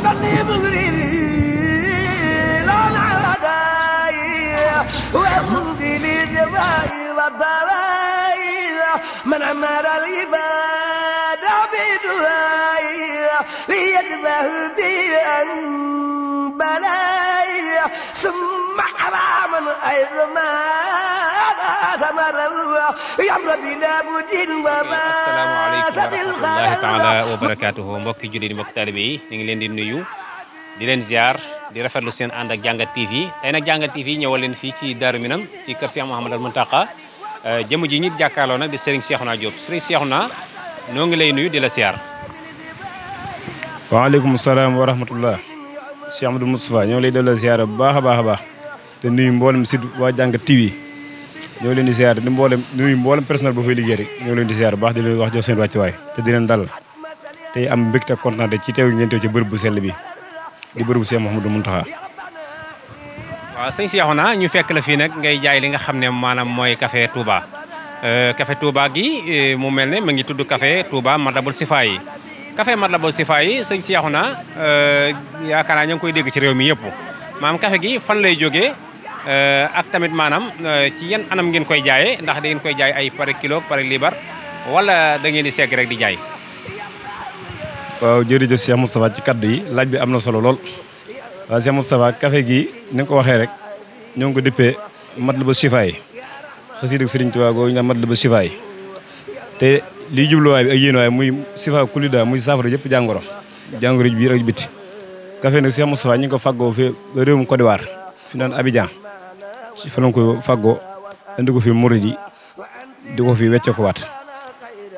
ومني مغربي لا نعداي ومني لجواي والضراي من عمر العباد بدواي ليدبه بي بلاي ثم حراما أيضا asalaamaaleykum wa rahmatullahi taala wa barakaatuhu mbokki jullit yi mbokki taalibe yi ñu ngi leen di nuyu di leen ziar di rafetlu seen ànd ak Jàngat TV tey nag Jàngat TV ñëwal leen fii ci Daaru Minam ci kër Cheikh Mouhamadou Mountakha jëmm ji ñu jàkkaarloo nag di Serigne Cheikhouna Diop Serigne Cheikhouna noo ngi lay nuyu di la ziar. waaleykum salaam wa rahmatullah Cheikh Amadou Moustapha ñoo lay delloo ziar bu baax a baax a baax te nuyu mboolem si waa Jàngat TV ñoo leen di ziar di nuyu mboolem personnel bu fay liggéey rek ñoo leen di ziar bu baax di leen wax jox seen wàccuwaay te di leen dalal tey am mbégte ak kontaan ci teew ngeen teew ci bërëb bu sell bi di bërëb bu Cheikh Mouhamadou Mountakha. waaw sëñ Cheikhouna ñu fekk la fii nag ngay jaay li nga xam ne maanaam mooy café Touba café Touba gi mu mel ne ma ngi tudd café Touba Matlabul Chifa yi café Matlabul Chifa yi sëñ Cheikhouna yaakaar naa ñu ngi koy dégg ci réew mi yëpp maanaam café gi fan lay jógee ak tamit maanaam ci yan anam ngeen koy jaayee ndax da ngeen koy jaay ay par kilo par libar wala da ngeen di segg rek di jaay. waaw jërëjëf Cheikh Moustapha ci kaddu yi laaj bi am na solo lool waaw Cheikh Moustapha café gi ni nga ko waxee rek ñoo ngi ko dippee Matlabul Chifa yi xasida Sëriñ Tuubaa googu ñu naan Matlabul Chifa yi te liy jubluwaay bi ak yéenuwaay muy Chifa kulida muy saafara yëpp jàngoro ji biir ak biti café nag Cheikh Moustapha ñu ngi ko fàggoo fi réewum Côte d'Ivoire fi naan Abidjan ci fa lañ ko fàggoo indi ko fi murid yi di ko fi wecce ko waat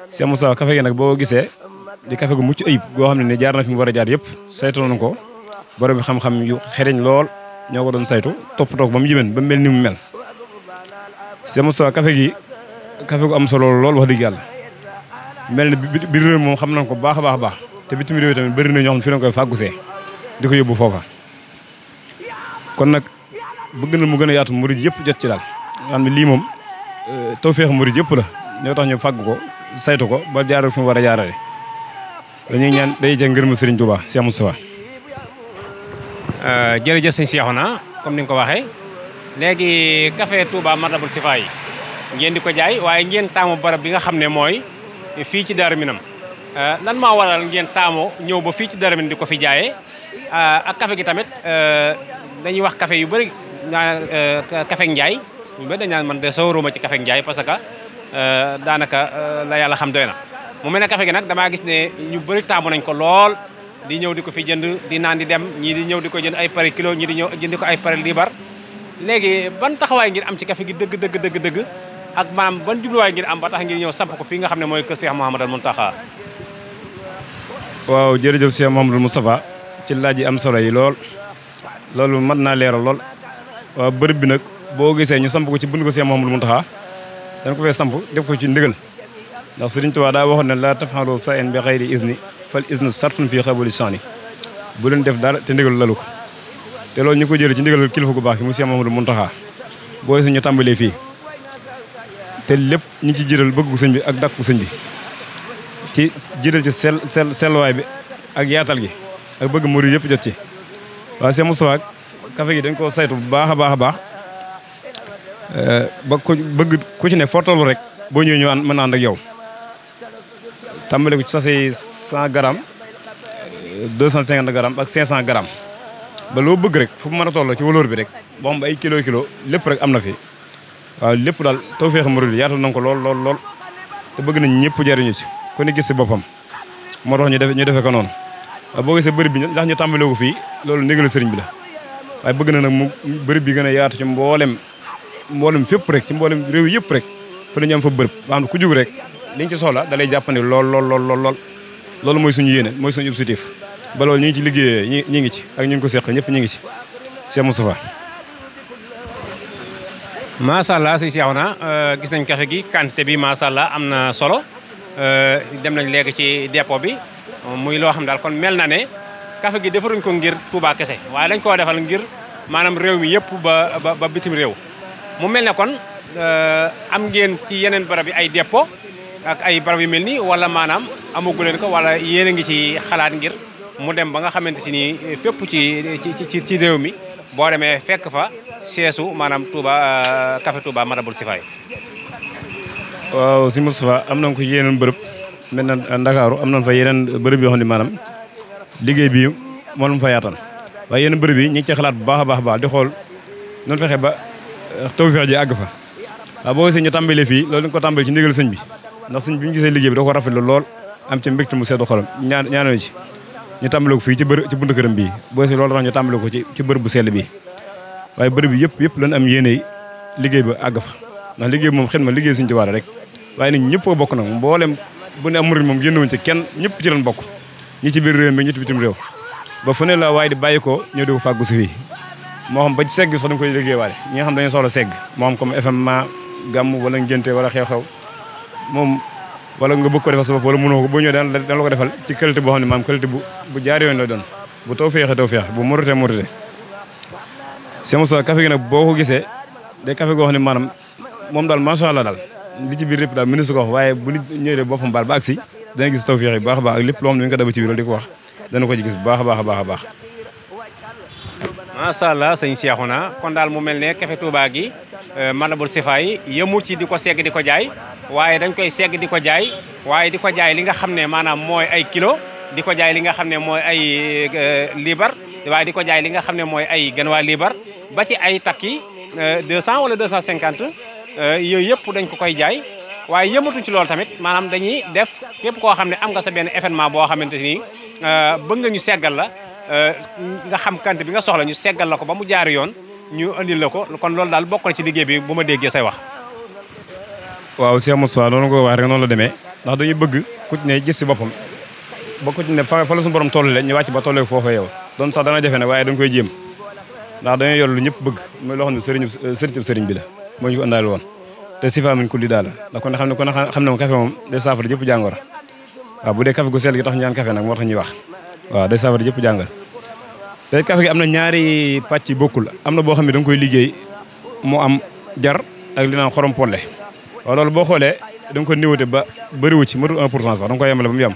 Cheikh Moustapha café gi nag boo gisee di café gu mucc ayib goo xam ne ni jaar na fi mu war a jaar yëpp saytu nañ ko borom bi xam-xam yu xereñ lool ñoo ko doon saytu toppatoo ko ba mu jëmeen ba mu mel ni mu mel Cheikh Moustapha café gi café gu am solo lool wax dëgg yàlla mel ne biir réew moom xam nañ ko baax a baax a baax te bitim réew tamit bëri na ñoo xam ne fi lañ koy fàggusee di ko yóbbu foofa kon nag bëgg na mu gën a yaatu murid yëpp jot ci daal nga xam ne lii moom tawfeex murid yëpp la ñoo tax ñu fàgg ko saytu ko ba jaaral fi mu war a jaarale dañuy ñaan day jël ngërëmu Serigne Touba Cheikh Moustapha. jërëjëf sëñ Cheikhouna comme ni nga ko waxee léegi café Touba Matlabul Chifa yi ngeen di ko jaay waaye ngeen taamu barab bi nga xam ne mooy fii ci Daaru Minam lan maa waral ngeen taamu ñëw ba fii ci Daaru Minam di ko fi jaayee ak café gi tamit dañuy wax café yu bëri café Njaay ñu bëri dañ naan man de sawaruma ci café Njaay parce que daanaka la yàlla xam doy na mu mel ne café gi nag damaa gis ne ñu bëri taamu nañ ko lool di ñëw di ko fi jënd di naan di dem ñii di ñëw di ko jënd ay pari kilo ñii di ñëw jëndi ko ay pari libar léegi ban taxawaay ngir am ci café gi dëgg ak maanaam ban jubluwaay ngir am ba tax ngir ñëw samp ko fii nga xam ne mooy kër Cheikh Mouhamadou Mountakha. waaw jërëjëf Cheikh Mouhamadou Moustapha ci laaj yi am solo yi loolu mat naa leeral lool waaw bërëb bi nag boo gisee ñu samp ko ci bunt ko Cheikh Mouhamadou Mountakha dañ ko fee samp def ko ci ndigal ndax Sëriñ Tuubaa daa waxoon ne la taf'alu shay'an bi ghayri izni fal iznu sartun fii qabuli sha'ni bu leen def dara te ndigal lalu ko te loolu ñu ko jëlee ci ndigal kilifa gu baax ki mu Cheikh Mouhamadou Mountakha boo suñu tàmbalee fii te lépp ñu ci jiital bëggu sëñ bi ak dakku sëñ bi ci jiital ci selluwaay bi ak yaatal gi ak bëgg murid yëpp jot ci waaw Cheikh Moustapha café gi dañ koo saytu bu baax a baax a baax ba ko bëgg ku ci ne foo tollu rek boo ñëwee ñu mën a ànd ak yow tàmbale ko ci sachet 100 grammes 250 grammes ak 500 grammes ba loo bëgg rek fu mu mën a toll ci waloor bi rek boo xam ay kilo lépp rek am na fi waaw lépp daal tawfeex murid yaatal nañ ko lool te bëgg nañ ñëpp jariñu ci ku ne gis si boppam moo tax ñu defee ko noonu waaw boo gisee bërëb bi ndax ñu tàmbalee ko fii loolu ndigalu sëriñ bi la waaye bëgg na nag mu bërëb bi gën a yaatu ci mboolem fépp rek ci mboolem réew yëpp rek fa dañu am fa bërëb ba xam ne ku jug rek liñ ci soxla da lay jàppandi lool loolu mooy suñu yéene mooy suñu objectif ba loolu ñi ngi ci liggéeyee ñi ngi ci ak ñu ngi ko seq ñëpp ñi ngi ci Cheikh Moustapha. macha allah sëñ Cheikhouna gis nañ café gi quantité bi macha allah am na solo dem nañ léegi ci dépôt bi muy loo xam daal kon mel na ne café gi defaruñ ko ngir Touba kese waaye dañ koo defal ngir maanaam réew mi yëpp ba bitim réew mu mel ne kon am ngeen ci yeneen barab yi ay dépôt ak ay barab yu mel nii wala maanaam amagu leen ko wala yéen a ngi ci xalaat ngir mu dem ba nga xamante si nii fépp ci réew mi boo demee fekk fa seesu maanaam Touba café Touba Matlaboul Chifaay. waaw si Moustapha am nañ ko yeneen bërëb mel na Ndakaaru am nañ fa yeneen bërëb yoo xam ne maanaam liggéey bi moo leen fa yaatal waaye yeneen bërëb yi ñu ngi ci xalaat bu baax a baax di xool noonu fexe ba tawfeex ji àgg fa. waaw boo gisee ñu tàmbalee fii loolu ñu ko tàmbalee ci ndigal sëñ bi ndax sëñ bi ñu gisee liggéey bi da ko rafetlu lool am ci mbégte mu seddu xolam ñaanoo ci ñu tàmbalee ko fii ci buntu këram bii boo gisee loolu tax ñu tàmbalee ko ci bërëb bu sell bii waaye bërëb bi yëpp lañ am yéene liggéey ba àgg fa ndax liggéey bi moom xel ma liggéey suñu ci war rek waaye nit ñëpp a bokk nag mboolem bu ne am murid moom génnewuñ ci kenn ñëpp ci lañ bokk ñi ci biir réew mi ñi ci bitim réew ba fu ne la waaye di bàyyi ko ñëw di ko fàggu si fii moo xam ba ci segg sax dañ koy liggéey waale ñi nga xam dañu soxla segg moo xam comme FMA gàmm wala ngénte wala xew-xew moom wala nga bëgg ko defal sa bopp wala mënoo ko boo ñëwee daan la ko defal ci qualité boo xam ne maam qualité bu jaar yoon la doon bu taw feexe bu murite sama sa café gi nag boo ko gisee day café goo xam ne maanaam moom daal macha allah daal li ci biir lépp daal mënu su ko wax waaye bu nit ñëwee boppam baal ba agsi dana gis taw feexe bu baax a baax ak lépp loo xam ne mi ngi ko daba ci biir loolu di ko wax dana ko ci gis bu baax a baax macha allah sëñ Cheikhouna kon daal mu mel ne café Touba gi Matlaboul Chifaay yëmu ci di ko segg di ko jaay waaye dañ koy segg di ko jaay waaye di ko jaay li nga xam ne maanaam mooy ay kilo di ko jaay li nga xam ne mooy ay liibar waaye di ko jaay li nga xam ne mooy ay ganwaa liibar ba ci ay takki 200 wala 250 yooyu yëpp dañ ko koy jaay waaye yëmatuñ ci loolu tamit maanaam dañuy def képp koo xam ne am nga sa benn événement boo xamante ni bëgg nga ñu seggal la nga xam kant bi nga soxla ñu seggal la ko ba mu jaar yoon ñu andil la ko kon loolu daal bokk na ci liggéey bi bu ma déggee say wax. waaw Cheikh Moustapha noonu nga ko wax rek noonu la demee ndax dañuy bëgg ku ci ne gis si boppam ba ku ci ne fa la suñu borom toll ñu wàcc ba tollee foofa yow doon sax dana jafe ne waaye dañ koy jéem ndax dañoo yor lu ñëpp bëgg mooy loo xam ne sëriñ bi la moo ñu ko andaale woon te sifa min kulli daal ndax kon xam ne moom café moom day saafara jëpp jàngoro waaw bu dee café gu sell gi tax ñu naan café nag moo tax ñuy wax waaw day saafara jëpp jàngoro te café gi am na ñaari pàcc yi bokkul am na boo xam ne da nga koy liggéey mu am jar ak li naan xorom polle waaw loolu boo xoolee da nga ko néewate ba bëriwu ci matul 1% sax da nga koy yemale ba mu yem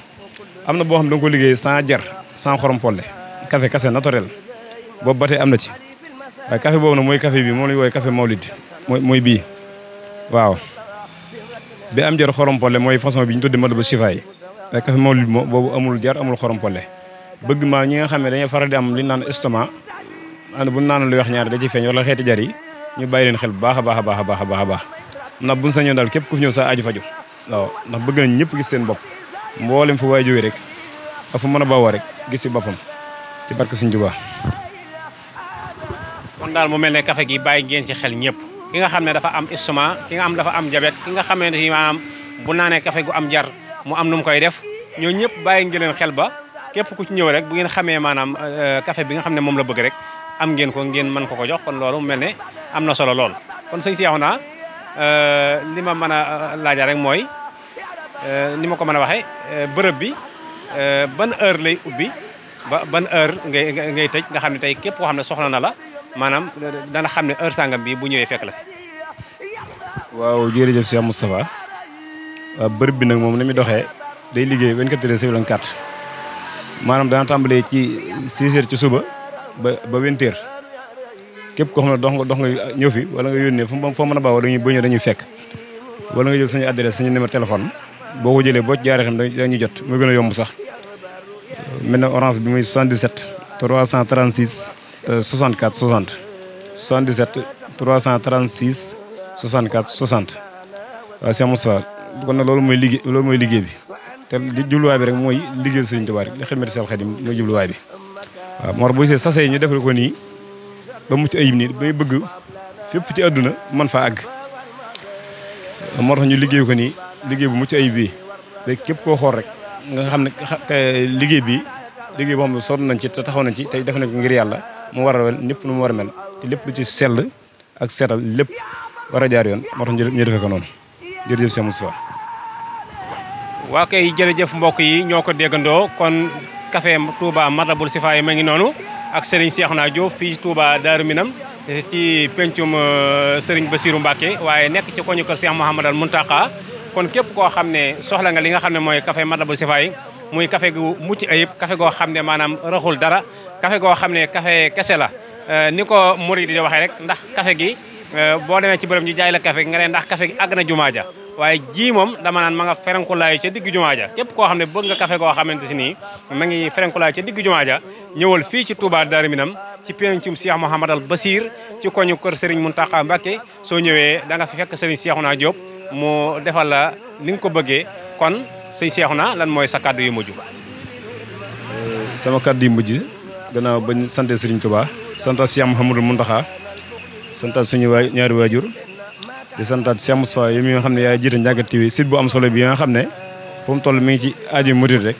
am na boo xam ne da nga ko liggéey sans jar sans xorom polle café kase naturel boobu ba tey am na ci waaye café boobu nag mooy café bi moom la ñu woowee café mawlid mooy bii waaw bi am jar xorom polle mooy façon bi ñu tuddee Matlaboul Chifaay waaye café mawlid moom boobu amul jar amul xorom polle bëgg maa ñi nga xam ne dañuy faral di am li ñu naan estomac ànd bu ñu naan lu wax ñaari da ci feeñ wala xeeti jar yi ñu bàyyi leen xel bu baax a baax ndax buñ sañoon daal képp ku fi ñëw sa aju faju waaw ndax bëgg nañ ñëpp gis seen bopp mboolem fu waay jógee rek ak fu mën a bawoo rek gis si boppam ci barke Sëñ Tuubaa. kon daal mu mel ne café gi bàyyi ngeen ci xel ñëpp ki nga xam ne dafa am estomac ki nga am dafa am jabet ki nga xam ne maanaam bu naanee café gu am jar mu am nu mu koy def ñoo ñëpp bàyyi ngeen leen xel ba képp ku ci ñëw rek bu ngeen xamee maanaam café bi nga xam ne moom la bëgg rek am ngeen ko ngeen mën ko jox kon loolu mu mel ne am na solo lool kon sëñ Cheikhouna li ma mën a laaja rek mooy ni ma ko mën a waxee bërëb bi ban heure lay ubbi ba ban heure ngay tëj nga xam ne tey képp koo xam ne soxla na la maanaam dana xam ne heure sangam bi bu ñëwee fekk la fi. waaw jërëjëf Cheikh Moustapha waaw bërëb bi nag moom ni muy doxee day liggéey 24 heures sur 24 maanaam dana tàmbalee ci 6 heures ci suba ba 20 heures. képp koo xam ne dox nga ñëw fi wala nga yónnee foo mën a baax wala boo ñëwee dañuy fekk wala nga jël suñu adresse suñu numéro téléphone boo ko jëlee boo ci jaaree xam dañuy jot muy gën a yomb sax mel na orange bi muy 77 336 64 60 77 336 64 60 waaw Cheikh Moustapha kon nag loolu mooy liggéey bi te jubluwaay bi rek mooy liggéey Sëriñ Tuubaa rek li xidmati Seex Xaadim mooy jubluwaay bi waaw moo tax boo gisee sase yi ñu defal ko nii ba mucc ayib nii bay bëgg fépp ci àdduna man faa àgg moo tax ñu liggéey ko nii liggéey bu mucc ayib bii léegi képp koo xool rek nga xam ne liggéey boo xam ne sonn nañ ci te taxaw nañ ci te def nañ ko ngir yàlla mu war a wel ñëpp nu mu war a mel te lépp lu ci sell ak seetal lépp war a jaar yoon moo tax ñu defee ko noonu jërëjëf Cheikh Moustapha. waa kay jërëjëf mbokk yi ñoo ko déggandoo kon café Touba Matlaboul Chifaay ma ngi noonu ak Serigne Cheikhouna Diop fii Touba Darou Minam ci pencum Serigne Bassirou Mbacké waaye nekk ci koñu kër Cheikh Mouhamadal Mountakha kon képp koo xam ne soxla nga li nga xam ne mooy café Matlaboul Chifaay muy café gu mucc ayib café goo xam ne maanaam raxul dara café goo xam ne café kese la ni ko murid di waxee rek ndax café gi boo demee ci bërëb ñu jaay la café gi nga ne ndax café gi àgg na jumaa ja waaye ji moom dama naan ma nga ferenkulaayu ca digg jumaa ja képp koo xam ne bëgg nga café goo xamante si nii ma ngi ferenkulaayu ca digg jumaa ja ñëwal fii ci Touba Darou Minam ci pencum Cheikh Mouhamadal Basir ci koñu kër Serigne Mountakha Mbacké soo ñëwee da nga fi fekk Serigne Cheikhouna Diop mu defal la ni nga ko bëggee kon sëñ Cheikhouna lan mooy sa kàddu yu mujj. sama kàddu yu mujj gannaaw bañ sant Serigne Touba sant Cheikh Mouhamadou Mountakha sant suñu ñaari waajur di santaat Cheikh Moustapha yi mi nga xam ne yaay jiite Ndiagat TV site bu am solo bi nga xam ne fu mu toll mi ngi ci aajo murid rek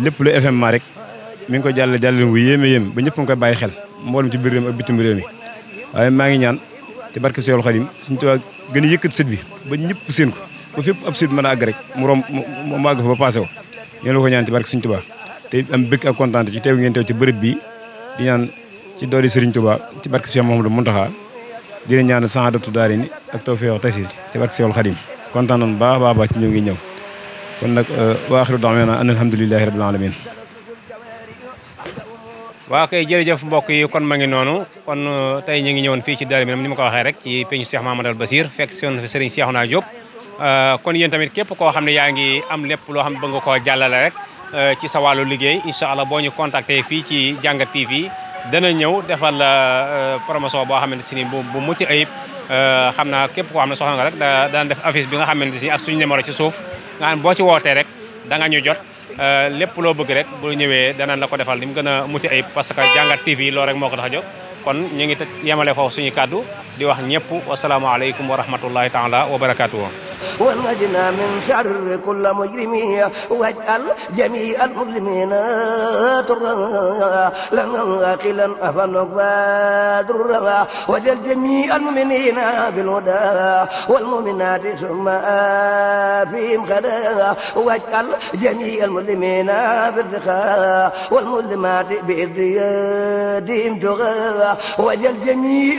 lépp lu FMA rek mi ngi ko jàllale wu yéeme ba ñëpp nga koy bàyyi xel mboolem ci biir réew mi ak bitim réew mi waaye maa ngi ñaan ci barke Seexul Xadim suñu Tuubaa gën a yëkkat site bi ba ñëpp seen ko ba fépp ab site mën a àgg rek mu àgg fa ba passé ko ñoo la ko ñaan ci barke Sëriñ Tuubaa te am bëgg ak kontaan ci teew ngeen teew ci bërëb bi di ñaan ci doori Sëriñ Tuubaa ci barke Cheikh Mouhamadou Mountakha di leen ñaan saadatu daari ni ak tawfeex tasiir ci barke Seexul Xadim kontaan nañu baax ci ñëw ngi ñëw kon nag wa axiru da'waana an alhamdulillahi rabbil alamin waaw kay jërëjëf mbokk yi kon ma ngi noonu kon tey ñu ngi ñëwoon fii ci Darou Minam ni ma ko waxee rek ci peñu Cheikh Mouhamadal Basir fekk soon fi Serigne Cheikhouna Diop kon yéen tamit képp koo xam ne yaa ngi am lépp loo xam ne bëgg nga koo jàllale rek ci sa wàllu liggéey incha allah boo ñu contacté fii ci Ndiagat TV dana ñëw defal promotion boo xamante si ni bu mucc ayib xam naa képp koo xam ne soxla nga rek daan def affiche bi nga xamante si ak suñu numéro ci suuf nga xam boo ci wootee rek da nga ñu jot lépp loo bëgg rek bu ñëwee danañ la ko defal ni mu gën a mucc ayib parce que Ndiagat TV loolu rek moo ko tax a jóg kon ñu ngi yemale foofu suñu kàddu di wax ñëpp wasalaamaaleykum wa rahmatullahi taala wa barakaatuhu ونجنا من شر كل مجرمين واجعل جميع المسلمين ترا لنا واكلا افنقبادر واجعل جميع المؤمنين بالهدى والمؤمنات ثم فيهم خدا واجعل جميع المسلمين بالرخاء والمسلمات بإذ يدهم تغى واجعل جميع